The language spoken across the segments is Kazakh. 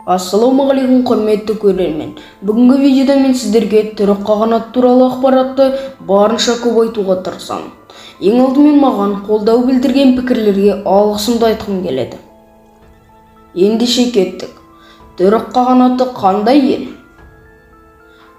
Ассалаумағалейкум, құрметті көрермен. Бүгінгі видеода мен сіздерге түрік қағанаты туралы ақпаратты барынша көп айтуға тырысамын. Ең алдымен маған қолдау білдірген пікірлерге алғысымды айтқым келеді. Ендеше кеттік. Түрік қағанаты қандай ел?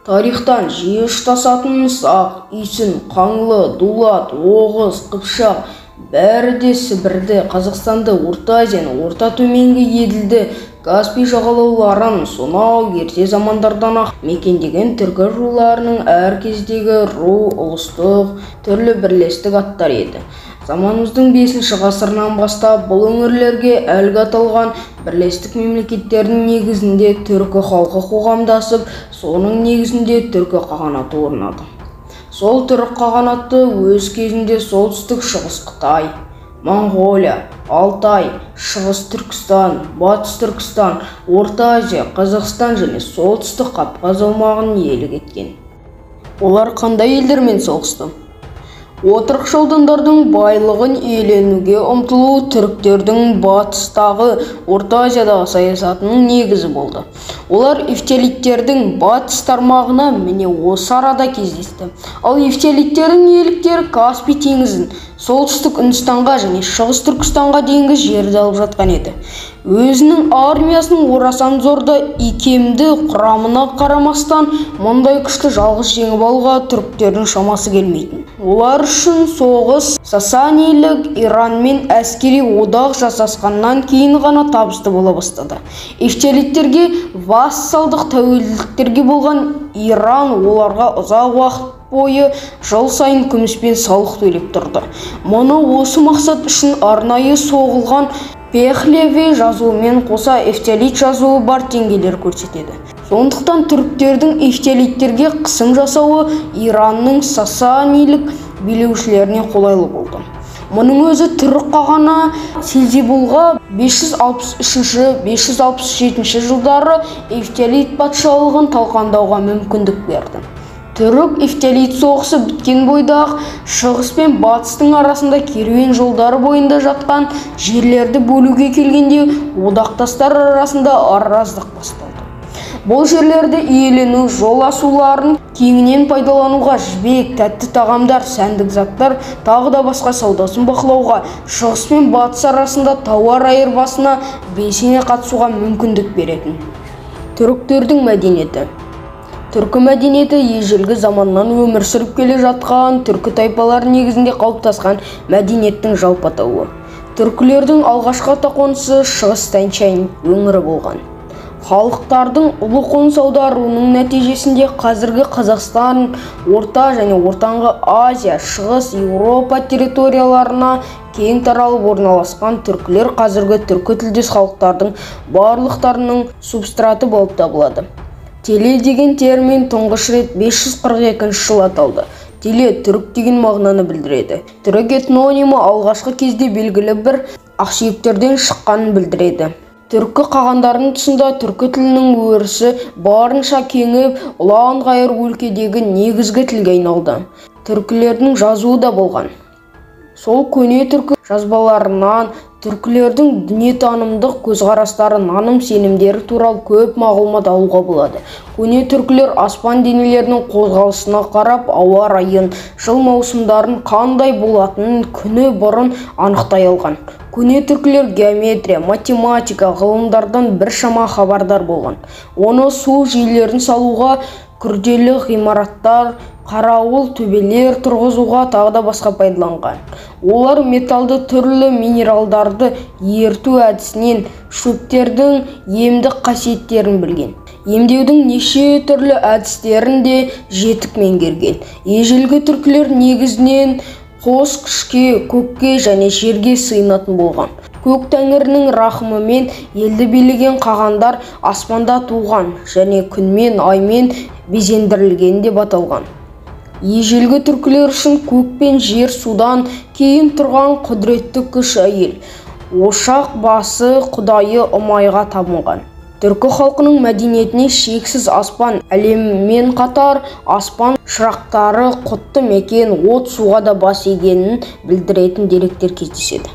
Тарихтан жиі ұштасатын Сақ, Үйсін, Қаңлы, Дулат, Оғыз, Қыпшақ бәрі де Сібірді, Қазақстанды, Орта Азияны, Орта Төменгі Еділді, Каспий жағалауларын сонау ерте замандардан-ақ мекендеген түркі руларының әр кездегі ру, ұлыстық, түрлі бірлестік аттары еді. Заманымыздың 5 ғасырынан бастап бұл өңірлерге әлгі аталған бірлестік мемлекеттердің негізінде түркі халқы қоғамдасып, соның негізінде түркі қағанаты орнады. Сол түрік қағанаты өз кезінде солтүстік шығыс Қытай, Моңғолия, Алтай, Шығыс Түркістан, Батыс Түркістан, Орта Азия, Қазақстан және солтүстік Қапқаз аумағын иелік еткен. Олар қандай елдермен соғысты? Отырықшы аудандардың байлығын иеленуге ұмтылу түріктердің батыстағы Орта Азиядағы саясатының негізі болды. Олар ефталиттердің батыс тармағына міне осы арада кездесті. Ал ефталиттердің иеліктері Каспий теңізін, солтүстік Үндістанға және Шығыс Түркістанға дейінгі жерді алып жатқан еді. Өзінің армиясының орасан зор да икемді құрамына қарамастан, мұндай күшті жалғыз жеңіп алуға түріктердің шамасы келмейтін. Олар үшін соғыс Сасанилік Иранмен әскери одақ жасасқаннан кейін ғана табысты бола бастады. Ефталиттерге вассалдық тәуелділіктерге болған Иран оларға ұзақ уақыт бойы жыл сайын күміспен салық төлеп тұрды. Мұны осы мақсат үшін арнайы соғылған Пехлеви жазуымен қоса ефталит жазуы бар теңгелер көрсетеді. Сондықтан түріктердің ефталиттерге қысым жасауы Иранның сасанилік билеушілеріне қолайлы болды. Мұның өзі түрік қағаны Селзибулға 563-567 жылдары ефталит патшалығын талқандауға мүмкіндік берді. Түрік ефталит соғысы біткен бойда-ақ шығыс пен батыстың арасында керуен жолдары бойында жатқан жерлерді бөлуге келгенде одақтастар арасында араздық басталды. Бұл жерлерді иелену жол асуларын кеңінен пайдалануға, жібек, тәтті тағамдар, сәндік заттар, тағы да басқа саудасын бақылауға, шығыс пен батыс арасында тауар айырбасына белсене қатысуға мүмкіндік беретін. Түріктердің мәдениеті. Түркі мәдениеті ежелгі заманнан өмір сүріп келе жатқан түркі тайпалары негізінде қалыптасқан мәдениеттің жалпы атауы. Түркілердің алғашқы атақонысы Шығыс Тянь-Шань өңірі болған. Халықтардың ұлы қоныс аударуының нәтижесінде қазіргі Қазақстан, Орта және Ортаңғы Азия, Шығыс Еуропа территорияларына кең таралып орналасқан түркілер қазіргі түркі тілдес халықтардың барлықтарының субстраты болып табылады. Теле деген термин тұңғыш рет 542 жылы аталды. Теле түрік деген мағынаны білдіреді. Түрік этнонимі алғашқы кезде белгілі бір ақсүйектерден шыққанын білдіреді. Түркі қағандарының тұсында түркі тілінің өрісі барынша кеңіп, ұлан-ғайыр өлкедегі негізгі тілге айналды. Түркілердің жазуы да болған. Сол көне түркі жазбаларынан түркілердің дүниетанымдық көзқарастары, наным сенімдері туралы көп мағлұмат алуға болады. Көне түркілер аспан денелерінің қозғалысына қарап, ауа райын, жыл маусымдарын қандай болатынын күні бұрын анықтай алған. Көне түркілер геометрия, математика ғылымдардан біршама хабардар болған. Оны су жүйелерін салуға, күрделі ғимараттар, қарауыл төбелер тұрғызуға тағы да басқа пайдаланған. Олар металды түрлі минералдарды ерту әдісінен шөптердің емдік қасиеттерін білген. Емдеудің неше түрлі әдістерін де жетік меңгерген. Ежелгі түркілер негізінен қос күшке, көкке және жерге сыйынатын болған. Көк тәңірінің рахымымен елді билеген қағандар аспанда туған және күнмен, аймен безендірілген деп аталған. Ежелгі түркілер үшін көк пен жер судан кейін тұрған құдіретті күш әйел, ошақ басы құдайы Ұмайға табынған. Түркі халқының мәдениетіне шексіз аспан әлемімен қатар аспан шырақтары, құтты мекен, от суға да бас игенін білдіретін деректер кездеседі.